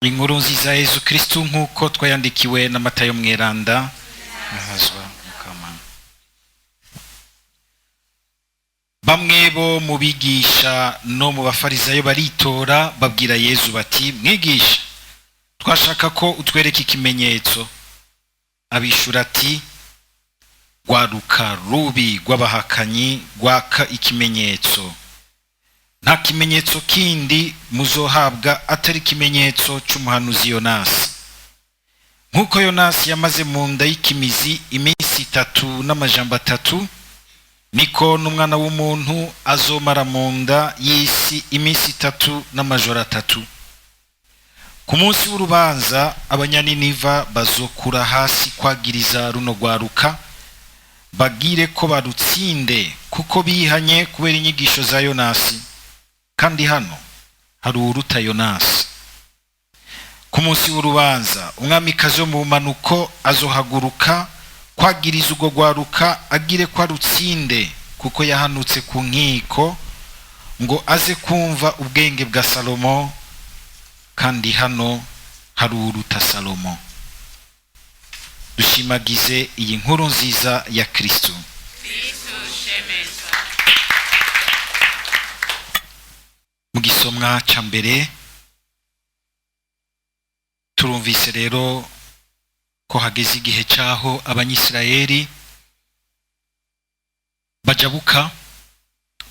Inkuru nziza ya Yezu Kristu nk'uko twayandikiwe na Matayo Mweranda. Ahazwa Mukama. Bamwe bo mu bigisha no mu bafarisayo baritora babwira Yezu bati: "Mwigisha, twashaka ko utwereka ikimenyetso." Abishura ati: "Rwaruka rubi rw'abahakanyi rwaka ikimenyetso. Nta kimenyetso kindi muzohabwa atari ikimenyetso c'umuhanuzi Yonasi. Nk'uko Yonasi yamaze mu nda y'ikimizi iminsi itatu n'amajambo atatu, niko n'umwana w'umuntu azomara mu nda y'isi iminsi itatu n'amajoro atatu. Ku munsi w'urubanza abanyaniniva bazokura hasi kwagiriza runo rwaruka, bagire ko barutsinde, kuko bihanye kubera inyigisho za Yonasi. Kandi hano hari uwuruta Yonasi. Ku munsi w'urubanza umwamikazi wo mu bumanuko azohaguruka kwagiriza urwo rwaruka, agire ko arutsinde, kuko yahanutse ku nkiko ngo aze kumva ubwenge bwa Salomo. Kandi hano hari uwuruta Salomo." Dushimagize iyi nkuru nziza ya Kristo. Kristo shemezwa. Mu gisomwa ca mbere turumvise rero ko hageze igihe c'aho abanyisirayeli bajabuka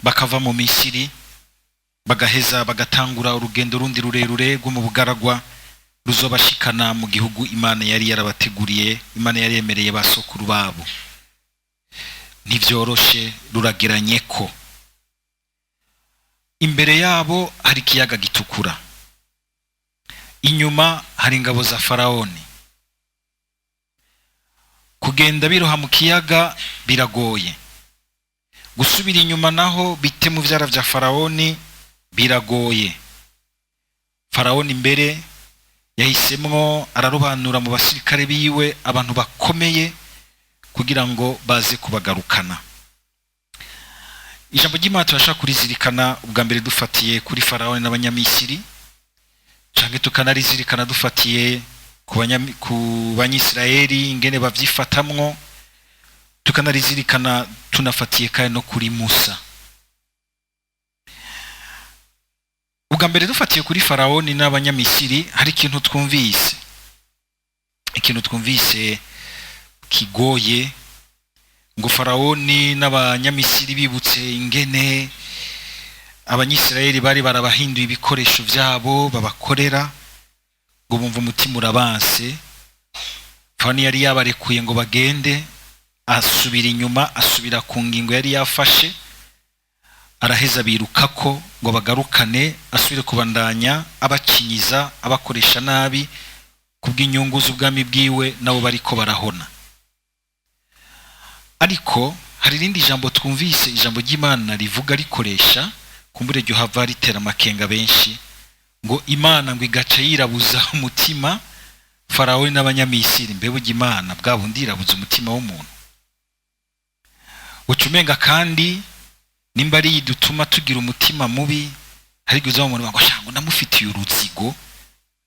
bakava mu Misiri, bagaheza bagatangura urugendo rundi rurerure rwo mu bugaragwa ruzobashikana mu gihugu Imana yari yarabateguriye, Imana yari yemereye ba sokuru babo. Ntivyoroshe, rurageranye ko imbere yabo hari ikiyaga gitukura, inyuma hari ingabo za Faraoni. Kugenda biroha mu kiyaga biragoye, gusubira inyuma naho bite mu vyara vya Faraoni biragoye. Faraoni mbere yahisemwo ararobanura mu basirikare biwe abantu bakomeye kugira ngo baze kubagarukana. Ijambo ry'Imana turashaka kurizirikana ubwa mbere dufatiye kuri Faraoni n'abanyamisiri, canke tukanarizirikana dufatiye ku banyisirayeli ingene bavyifatamwo, tukanarizirikana tunafatiye kandi no kuri Musa. Ubwa mbere dufatiye kuri Faraoni n'abanyamisiri, hari ikintu twumvise, ikintu twumvise kigoye, ngo Faraoni n'abanyamisiri bibutse ingene abanyisirayeli bari barabahinduye ibikoresho vyabo babakorera, ngo bumva umutima urabanse. Faraoni yari yabarekuye ngo bagende, asubira inyuma, asubira ku ngingo yari yafashe, araheza birukako ngo bagarukane, asubire kubandanya abakinyiza, abakoresha nabi kubw'inyungu z'ubwami bwiwe, nabo bariko barahona. Ariko hari irindi jambo twumvise, ijambo ry'Imana rivuga rikoresha, kumbure ryo hava ritera amakenga benshi, ngo Imana ngo igaca yirabuza umutima Faraoni n'abanyamisiri. Mbe burya Imana bwa bundi irabuza umutima w'umuntu? Ucumenga kandi nimba ari dutuma tugira umutima mubi, hari igihe uzaba umuntu ngo shango ndamufitiye uruzigo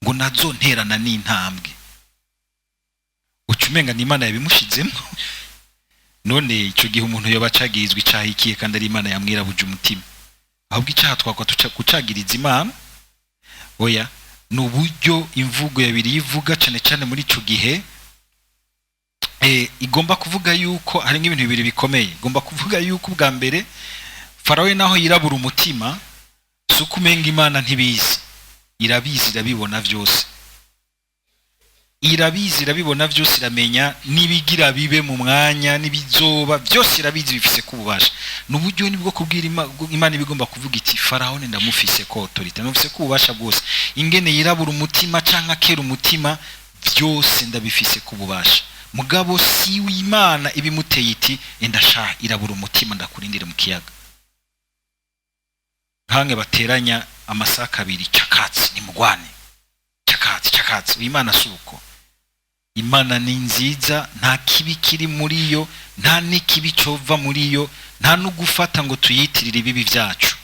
ngo nazo nterana n'intambwe, ucumenga ni Imana yabimushizemo. None ico gihe umuntu yoba acagirizwa icaha ikihe kandi ari Imana yamwirabuje umutima? Ahubwo icaha twakwa kucagiriza Imana? Oya, ni uburyo imvugo ya Bibiliya ivuga cane cane muri ico gihe, igomba kuvuga yuko hari nk'ibintu bibiri bikomeye. Igomba kuvuga yuko ubwa mbere Farawo naho yirabura umutima, si uko umenga Imana ntibizi, irabizi, irabibona vyose, irabizi, irabibona vyose, iramenya n'ibigira bibe mu mwanya n'ibizoba vyose, irabizi, bifise ko ububasha. Ni uburyo nibwo kubwira Imana ibigomba kuvuga iti Farawo ndamufise ko autorité, ndamufise ko ububasha bwose, ingene yirabura umutima canke akera umutima vyose ndabifise ko ububasha. Mugabo si Imana ibimuteye iti enda sha irabura umutima ndakurindire mu kiyaga. Nkange bateranya amasaka abiri, cakatsi nimugwane, cakatsi cakatsi. Imana suko, Imana ni nziza, nta kibi kiri muri yo, nta n'ikibi cova muri yo, nta n'ugufata ngo tuyitirire ibibi vyacu.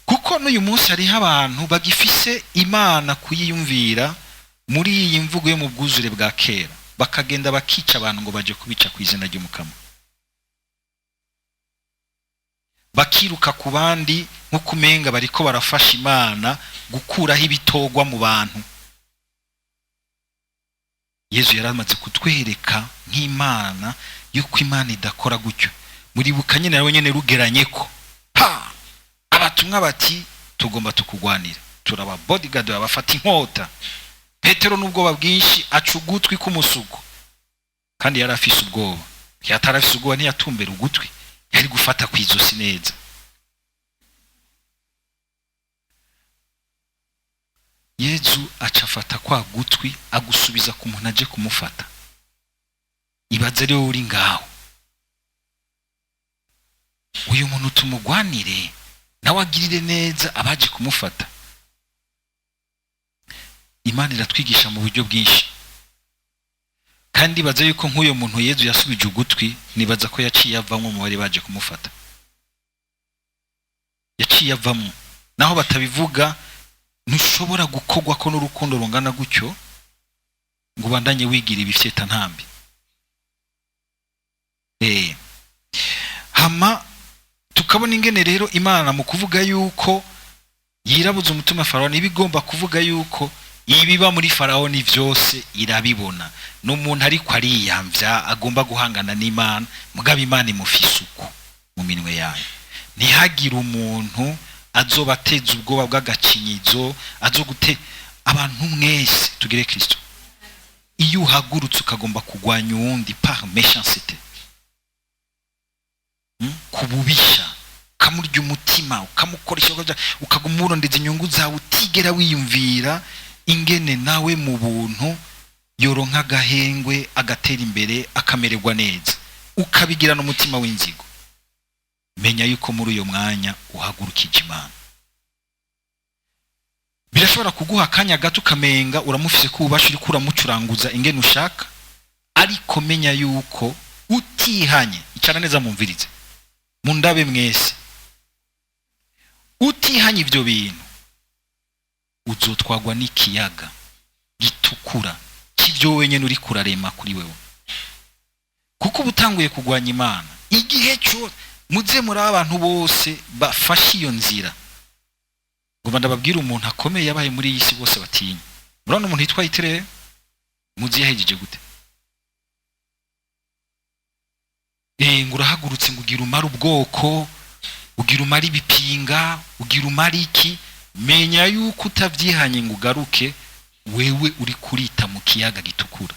Kuko Kuko n'uyu munsi hariho abantu bagifise Imana kuyiyumvira muri iyi mvugo yo mu bwuzure bwa kera, bakagenda bakica abantu ngo baje kubica ku izina ry'Umukama, bakiruka ku bandi nk'uko umenga bariko barafasha Imana gukuraho ibitogwa mu bantu. Yezu yaramaze kutwereka nk'Imana yuko Imana idakora gutyo. Muribuka nyene nawe nyene rugeranye ko ha abatumwa bati tugomba tukugwanira, turaba bodyguard babafata inkota. Petero n'ubwoba bwinshi aca ugutwi k'umusuko, kandi yari afise ubwoba. Yatarafise ubwoba ntiyatumbera ugutwi, yari gufata kw'izosi neza. Yezu aca afata kwa gutwi agusubiza ku muntu aje kumufata. Ibaze rero uri ngaho, uyu muntu tumugwanire nawe agirire neza abaje kumufata. Imana iratwigisha mu buryo bwinshi, kandi ibaze yuko nk'uyo muntu Yezu yasubije ugutwi, nibaza ko yaciye avamwo mu bari baje kumufata. Yaciye avamwo. Naho batabivuga, ntushobora gukogwa ko n'urukundo rungana gutyo ngo ubandanye wigira ibifyeta ntambi. Hama tukabona ingene rero Imana mu kuvuga yuko yirabuza umutima Farawo, ibigomba kuvuga yuko ibiba muri Farawo ni vyose irabibona. N'umuntu ariko ariyamvya agomba guhangana n'Imana, mugabo Imana imufise uku mu minwe yayo. Ntihagire umuntu azobateza ubwoba bw'agacinyizo, azogute abantu mwese tugire Kristo. Iyo uhagurutse ukagomba kugwanya uwundi par méchanceté, kububisha, ukamurya umutima, ukamukoresha, ukaguma urondeza inyungu zawe, utigera wiyumvira ingene nawe mu buntu yoronka agahengwe, agatera imbere, akamererwa neza, ukabigira n'umutima w'inzigo. Menya yuko muri uyo mwanya uhagurukije Imana. Birashobora kuguha akanya gato ukamenga uramufise ko ububasha, uriko uramucuranguza ingene ushaka, ariko menya yuko utihanye, icara neza mumvirize, mundabe mwese, utihanye ivyo bintu uzotwagwa n'ikiyaga gitukura cy'ivyo wenyene uri kurarema kuri wewe, kuko uba utanguye kugwanya Imana. Igihe cyo muze muri abantu bose bafashe iyo nzira, ngo ndababwire umuntu akomeye yabaye muri iyi si bose batinya. Murabona umuntu yitwa Hitler, muzi yahejeje gute? Ngo urahagurutse ngo ugira umare ubwoko, ugira umare ibipinga, ugira umare iki. Menya yuko utavyihanye ngo ugaruke, wewe uri kurita mu kiyaga gitukura,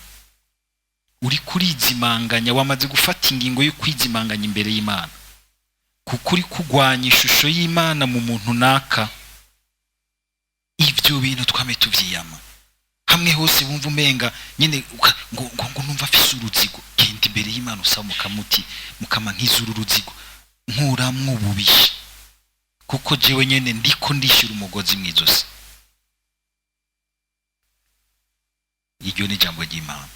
uri kurizimanganya, wamaze gufata ingingo yo kwizimanganya imbere y'Imana, kuko uri kugwanya ishusho y'Imana mu muntu naka. Ivyo bintu twame tuvyiyama hamwe hose, wumva umenga nyene ngo ngo numva afise uruzigo, genda imbere y'Imana usaba mukamuti mukama nkizura uruzigo, nkuramwo ububisha, kuko jewe nyene ndiko ndishyura umugozi mwizosi. Iryo ni ijambo ry'Imana.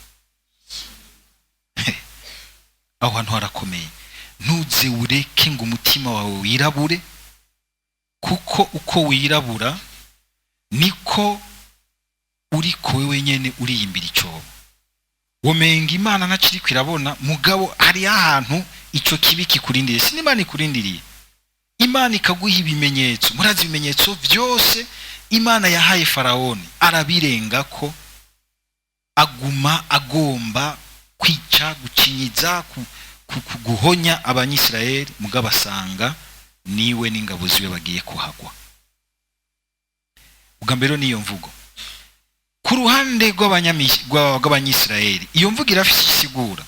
Aho hantu harakomeye. Ntuze ureke ngo umutima wawe wirabure, kuko uko wirabura niko uriko wewe nyene uriyimbira icobo. Womenga Imana ntaciriko irabona, mugabo hari ahantu ico kibi kikurindiriye. Si Imana ikurindiriye, Imana ikaguha ibimenyetso. Murazi ibimenyetso vyose Imana yahaye Faraoni, arabirengako, aguma agomba kwica, gucinyiza, guhonya Abanyisirayeli, mugabo asanga niwe n'ingabo ziwe bagiye kuhagwa. Ubwa mbere niyo mvugo ku ruhande rw'Abanyisirayeli, iyo mvugo irafise isigura.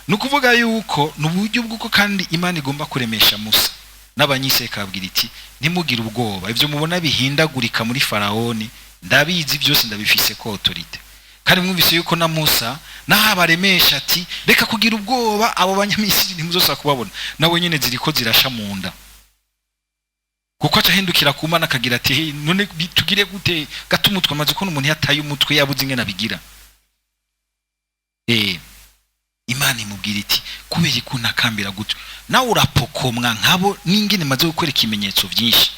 Ni ukuvuga yuko ni uburyo bw'uko kandi Imana igomba kuremesha Musa n'Abanyisirayeli, ikababwira iti ntimugire ubwoba, ivyo mubona bihindagurika muri Faraoni ndabizi byose, ndabifise ko autorite. Kandi mwumvise yuko na Musa naho abaremesha ati reka kugira ubwoba, abo Banyamisiri ntimuzosubira kubabona, nawe nyene ziriko zirasha mu nda, kuko aca ahindukira ku Mana akagira ati none tugire gute? Gato umutwe, amaze kubona umuntu yataye umutwe yabuze ingene abigira. Imana imubwira iti kubera ko untakambira gutyo, nawe urapokomwa nkabo n'ingene maze gukwereka ibimenyetso byinshi.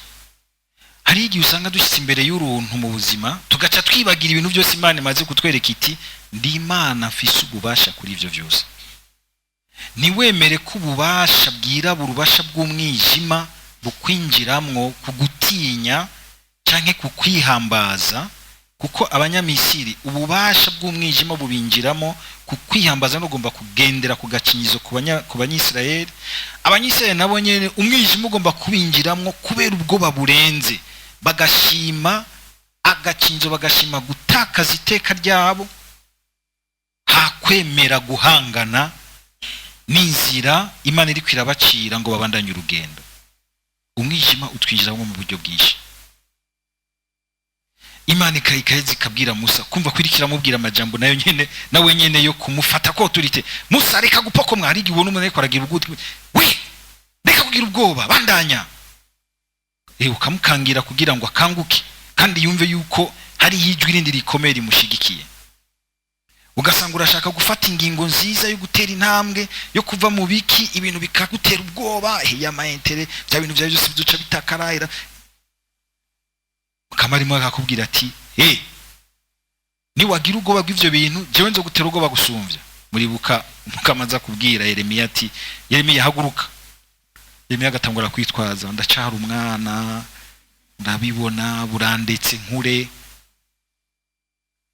Hari igihe usanga dushyitse imbere y'uruntu mu buzima, tugaca twibagira ibintu byose Imana imaze kutwereka, iti: "Ndi Imana, mfise ububasha kuri ibyo byose." Ntiwemere ko ububasha bwirabura, ububasha bw'umwijima bukwinjiramwo kugutinya canke kukwihambaza, kuko Abanyamisiri ububasha bw'umwijima bubinjiramo kukwihamaza no ugomba kugendera ku gakinyizo ku Banyisirayeli. Abanyisirayeli nabo nyene umwijima ugomba kubinjiramwo kubera ubwoba burenze, bagashima agakinzo, bagashima gutakaza iteka ryabo hakwemera guhangana n'inzira Imana iriko irabacira ngo babandanye urugendo. Umwijima utwinjiramo mu buryo bwinshi. Imana ikaheza ikabwira Musa, kumva ko iriko iramubwira amajambo nayo nyene, nawe nyene yo kumufata ko autorité: "Musa, reka gupoko." Hari igihe ubona umuntu ariko aragira ubwoba: "We, reka kugira ubwoba, bandanya." Ukamukangira kugira ngo akanguke kandi yumve yuko hari ijwi rindi rikomeye rimushigikiye. Ugasanga urashaka gufata ingingo nziza yo gutera intambwe yo kuva mu biki, ibintu bikagutera ubwoba, ya ma intérêts, bya bintu byawe byose biduca bitakarahira. Ukamarimo akakubwira ati: "Niwagira ubwoba bw'ivyo bintu, jewe nzo gutera ubwoba gusumvya." Muribuka mukamaza kubwira Yeremiya ati: "Yeremiya, haguruka." Yeremiya agatangura kwitwaza: "Ndacara umwana, ndabibona burandetse nkure."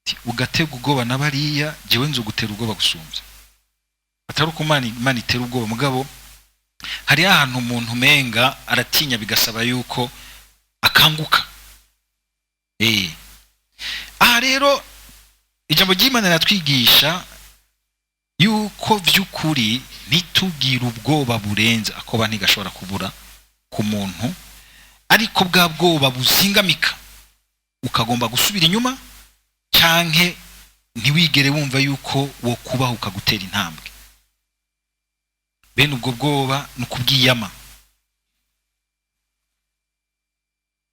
Ati: "Ugatega ubwoba na bariya, jewe nzo gutera ubwoba gusumvya." Atari uko Imana itera ubwoba, mugabo hari ahantu umuntu umenga aratinya, bigasaba yuko akanguka. Aha rero ijambo ry'Imana riratwigisha yuko vy'ukuri ntitugire ubwoba burenze. Akoba ntigashobora kubura ku muntu, ariko bwa bwoba buzingamika ukagomba gusubira inyuma, canke ntiwigere wumva yuko wo kubaho ukagutera intambwe, bene ubwo bwoba ni ukubwiyama.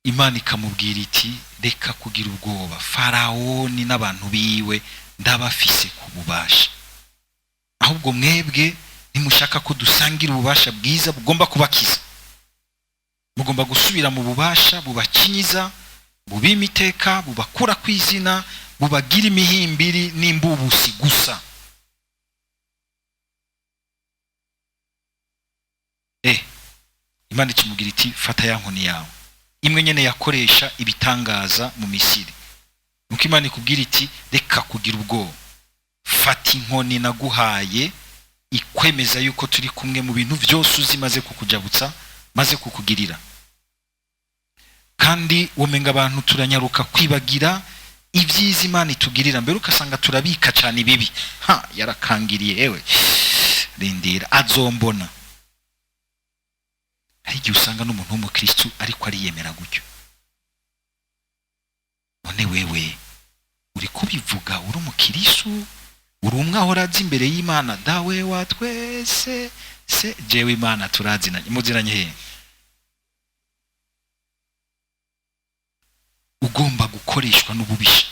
Imana ikamubwira iti: "Reka kugira ubwoba, Farawoni n'abantu biwe ndabafise ku bubasha. Ahubwo mwebwe nimushaka ko dusangira ububasha bwiza bugomba kubakiza, mugomba gusubira mu bubasha bubakinyiza, bubima iteka, bubakura ku izina, bubagira imihimbiri n'imbubusi gusa." Imana ikimubwira iti: "Fata ya nkoni yawe imwe nyene yakoresha ibitangaza mu Misiri." Nuko Imana ikubwira iti: "Reka kugira ubwoba, fata inkoni naguhaye ikwemeza yuko turi kumwe mu bintu byose uzi maze kukujabutsa, maze kukugirira." Kandi womenga abantu turanyaruka kwibagira ibyiza Imana itugirira mbere, ugasanga turabika cyane ibibi. Ha, yarakangiriye, ewe rindira azombona. Hari igihe usanga n'umuntu w'umukristu ariko ariyemera gutyo. None wewe uri kubivuga, uri umukristu, uri umwe ahora azi imbere y'Imana dawe wa twese, se jewe Imana turazinanye, muziranye he? Ugomba gukoreshwa n'ububisha.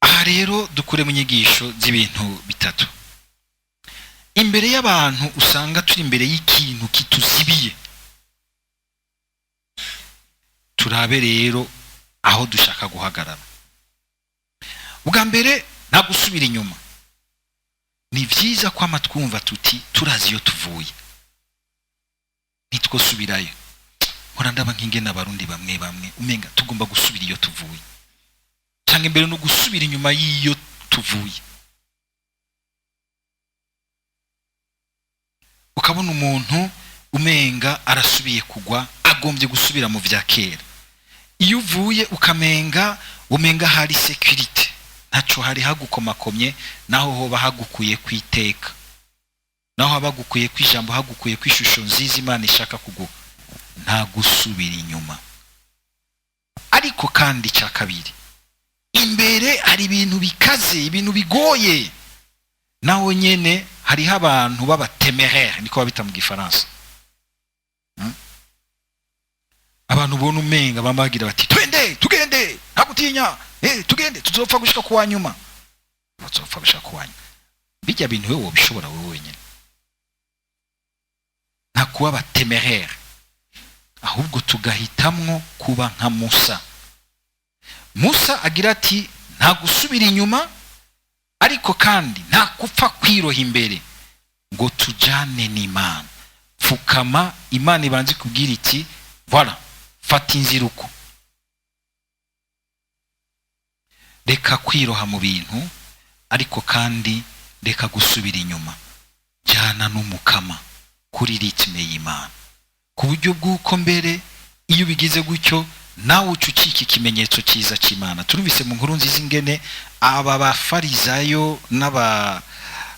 Aha rero dukure mu nyigisho z'ibintu bitatu. Imbere y'abantu usanga turi imbere y'ikintu kituzibiye, turabe rero aho dushaka guhagarara. Ubwa mbere, nta gusubira inyuma. Ni vyiza kwama twumva tuti turazi iyo tuvuye, ntitwosubirayo. Mpora ndaba nk'ingene Abarundi bamwe bamwe umenga tugomba gusubira iyo tuvuye, cyangwa imbere no gusubira inyuma y'iyo tuvuye. Ukabona umuntu umenga arasubiye kugwa, agombye gusubira mu vya kera. Iyo uvuye ukamenga umenga hari sécurité, ntaco hari hagukomakomye, naho hoba hagukuye kwiteka, naho haba hagukuye kw'ijambo, hagukuye kw'ishusho nziza Imana ishaka kuguha, nta gusubira inyuma. Ariko kandi icya kabiri, imbere hari ibintu bikaze, ibintu bigoye, naho nyene hariho abantu b'abatemerere, niko babita mu Gifaransa. Abantu ubona umenga bama bagira bati: "Twende, tugende, nta gutinya, tugende, tuzopfa gushika kuwa nyuma, tuzopfa gushika kuwa nyuma." Bijya bintu wewe wobishobora wewe wenyine? Nta Kuba abatéméraires, ahubwo tugahitamwo kuba nka Musa. Musa agira ati: "Nta gusubira inyuma, ariko kandi nta gupfa kwiroha imbere ngo tujane n'Imana." Pfukama, Imana ibanze ikubwira iti: "Voilà, fata inzira uko." Reka kwiroha mu bintu, ariko kandi reka gusubira inyuma. Jyana n'Umukama kuri rythme y'Imana, ku buryo bw'uko mbere iyo ubigize gutyo, nawe uca ucika ikimenyetso cyiza cy'Imana. Turumvise mu nkuru nziza ingene aba bafarizayo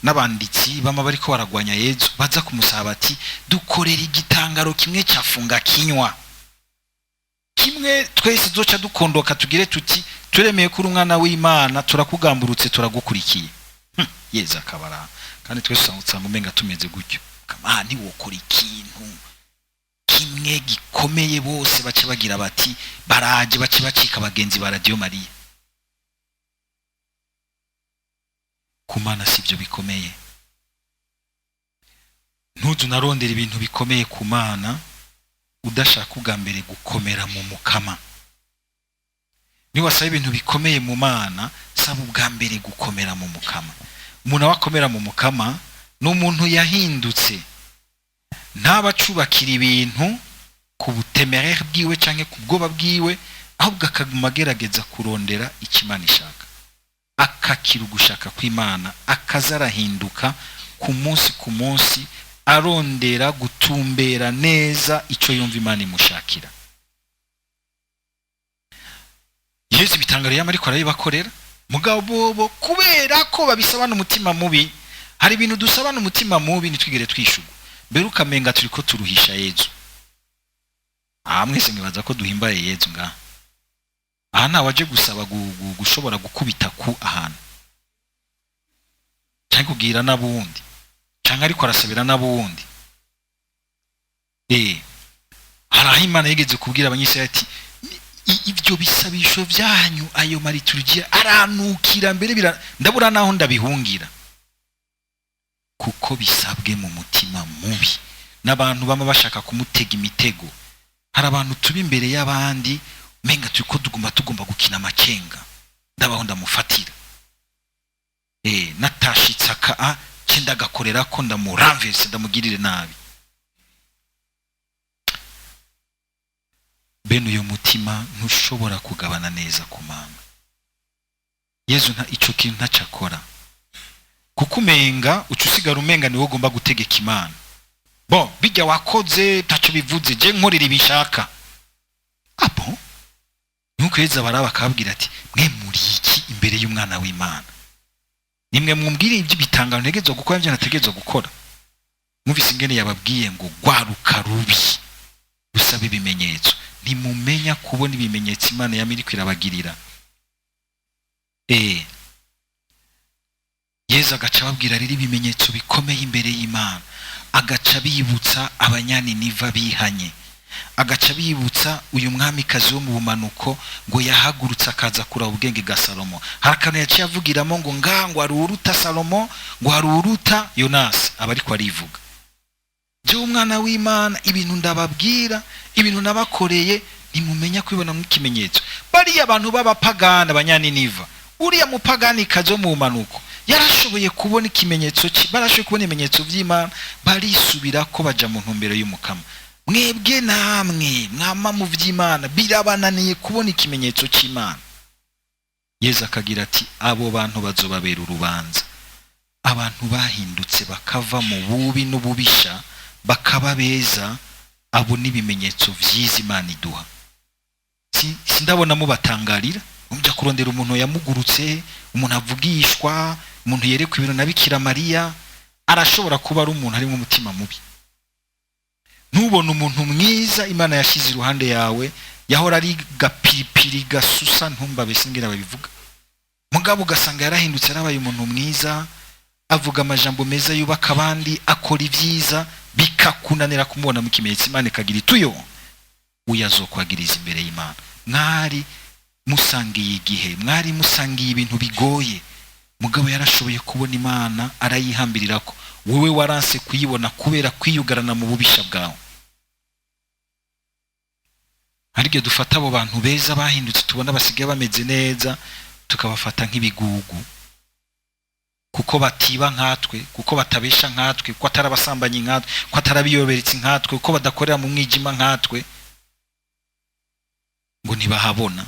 n'abanditsi bama bariko baragwanya Yezu, baza kumusaba bati: "Dukorera igitangaro kimwe cyafunga kinywa kimwe, twese duca dukondoka, tugire tuti: 'Turemeye ko uri umwana w'Imana, turakugamburutse, turagukurikiye.'" Yezu akabara. Kandi twese usanga umenga tumeze gutyo. Ah, ntiwokora ikintu kimwe gikomeye, bose bace bagira bati: "Baraje," bace bacika abagenzi ba Radiyo Mariya. Ku Mana si ibyo bikomeye. Ntuzu unarondera ibintu bikomeye ku Mana udashaka ubwa mbere gukomera mu Mukama. Niwasaba ibintu bikomeye mu Mana, saba ubwa mbere gukomera mu Mukama. Umuntu aba akomera mu Mukama ni umuntu yahindutse, ntaba acubakira ibintu ku butéméraire bwiwe canke ku bwoba bwiwe, ahubwo akaguma agerageza kurondera icyo Imana ishaka, akakira ugushaka kw'Imana, akaza arahinduka ku munsi ku munsi, arondera gutumbera neza icyo yumva Imana imushakira. Yesu ibitangaro yama ariko arabibakorera, mugabo bobo kubera ko babisabana umutima mubi. Hari ibintu dusabana umutima mubi ntitwigere twishugwa, mbere ukamenga turiko turuhisha Yezu. Aha mwese mwibaza ko duhimbaye Yezu ngaha? Aha ntawaje gusaba gushobora gukubita ku ahantu cyangwa kubwira n'abundi, cyangwa ariko arasabira n'abundi. Hari aho Imana yigeze kubwira Abanyisirayeli ati: "Ibyo bisabisho byanyu, ayo mariturugiya aranukira mbere, ndabura naho ndabihungira, kuko bisabwe mu mutima mubi." N'abantu bama bashaka kumutega imitego. Hari abantu tuba imbere y'abandi umenga turiko tuguma tugomba gukina amacenga, ndabaho ndamufatira, natashitse aka a ce ndagakorera ko ndamuramvese, ndamugirire nabi. Bene uyu mutima ntushobora kugabana neza ku Mana. Yezu nta ico kintu ntacakora, kuko umenga uca usigara umenga niwe ugomba gutegeka Imana. Bo bijya wakoze ntacyo bivuze, je nkorera ibishaka abo. Nuko Yezu abaraba akababwira ati: "Mwe muri iki imbere y'umwana w'Imana? Nimwe mwumvire ibyo bitangano ntegerezwa gukora, ibyo nategerezwa gukora." Mwumvise ingene yababwiye ngo: "Rwaruka rubi rusaba ibimenyetso, ntimumenya kubona ibimenyetso Imana yama iriko irabagirira." Yezu agaca ababwira rero ibimenyetso bikomeye imbere y'Imana, agaca bibutsa Abanyaniniva bihanye, agaca bibutsa uyu mwamikazi wo mu bumanuko ngo yahagurutse akaza kuraba ubwenge bwa Salomo. Hari akantu yaciye avugiramo ngo nga ngo hari uruta Salomo, ngo hari uruta Yonasi, aba ariko arivuga: "Jewe umwana w'Imana, ibintu ndababwira, ibintu nabakoreye, ntimumenya kubibona nk'ikimenyetso. Bariya abantu b'abapagani, Abanyaniniva, uriya mupagani kazi wo mu bumanuko yarashoboye kubona ikimenyetso, barashoboye kubona ibimenyetso by'Imana, barisubira ko baja mu ntumbero y'Umukama. Mwebwe namwe mwama mu by'Imana birabananiye kubona ikimenyetso cy'Imana." Yezu akagira ati: "Abo bantu bazobabera urubanza." Abantu bahindutse bakava mu bubi n'ububisha bakaba beza, abo n'ibimenyetso vyiza Imana iduha. Sindabona mubatangarira mujya kurondera umuntu yamugurutse, umuntu avugishwa, umuntu yerekwa ibintu na Bikira Mariya. Arashobora kuba ari umuntu arimo umutima mubi. Ntubone umuntu mwiza Imana yashize iruhande yawe, yahora ari gapiripiri gasusa, ntumbabe singira babivuga, mugabo ugasanga yarahindutse, yarabaye umuntu mwiza, avuga amajambo meza yubaka abandi, akora ibyiza, bikakunanira kumubona mu kimenyetso. Imana ikagira ituyo uyazokwagiriza imbere y'Imana. Mwari musangiye igihe, mwari musangiye ibintu bigoye. Mugabo yarashoboye kubona Imana, arayihambirirako. Wewe waranse kuyibona kubera kwiyugarana mu bubisha bwawe. Hari igihe dufata abo bantu beza bahindutse, tubona basigaye bameze neza, tukabafata nk'ibigugu kuko batiba nkatwe, kuko batabesha nkatwe, kuko atari abasambanyi nkatwe, kuko atari abiyoberetsi nkatwe, kuko badakorera mu mwijima nkatwe, ngo ntibahabona,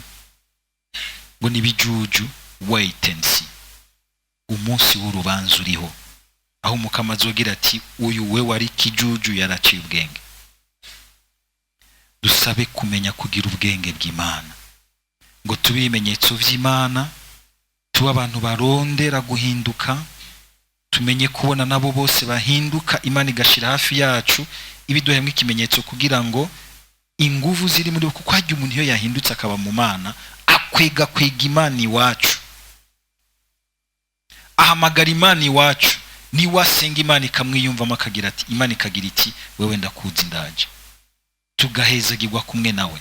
ngo nibijuju. Wait and see. Umunsi w'urubanza uriho, aho Umukama azogira ati: "Uyu we wari kijuju yaraciye ubwenge." Dusabe kumenya kugira ubwenge bw'Imana, ngo tube ibimenyetso by'Imana, tube abantu barondera guhinduka, tumenye kubona nabo bose bahinduka Imana igashira hafi yacu, ibiduhemwe ikimenyetso, kugira ngo inguvu ziri muri bo, kuko hajya umuntu iyo yahindutse akaba mu Mana, akwega kwega Imana iwacu, ahamagara Imana iwacu. Niwe asenga, Imana ikamwiyumvamo, akagira ati, Imana ikagira iti: "Wewe ndakuzi, ndaje." Tugahezagirwa kumwe nawe,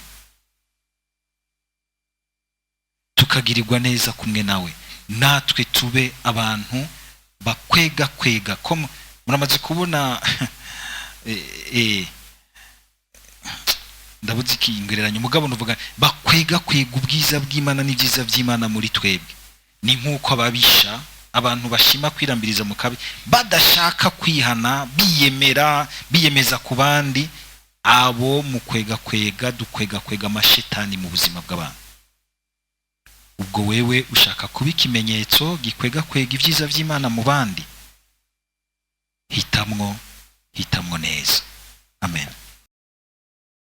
tukagirirwa neza kumwe nawe. Natwe tube abantu bakwega kwega. Ko muramaze kubona, ndabuze ikingereranyo, mugabo nuvuga bakwega kwega ubwiza bw'Imana n'ibyiza by'Imana muri twebwe. Ni nk'uko ababisha, abantu bashima kwirambiriza mu kabi, badashaka kwihana, biyemera, biyemeza ku bandi, abo mu kwega kwega, dukwega kwega amashetani mu buzima bw'abantu. Ubwo wewe ushaka kuba ikimenyetso gikwega kwega ibyiza by'Imana mu bandi? Hitamwo, hitamwo neza. Amen.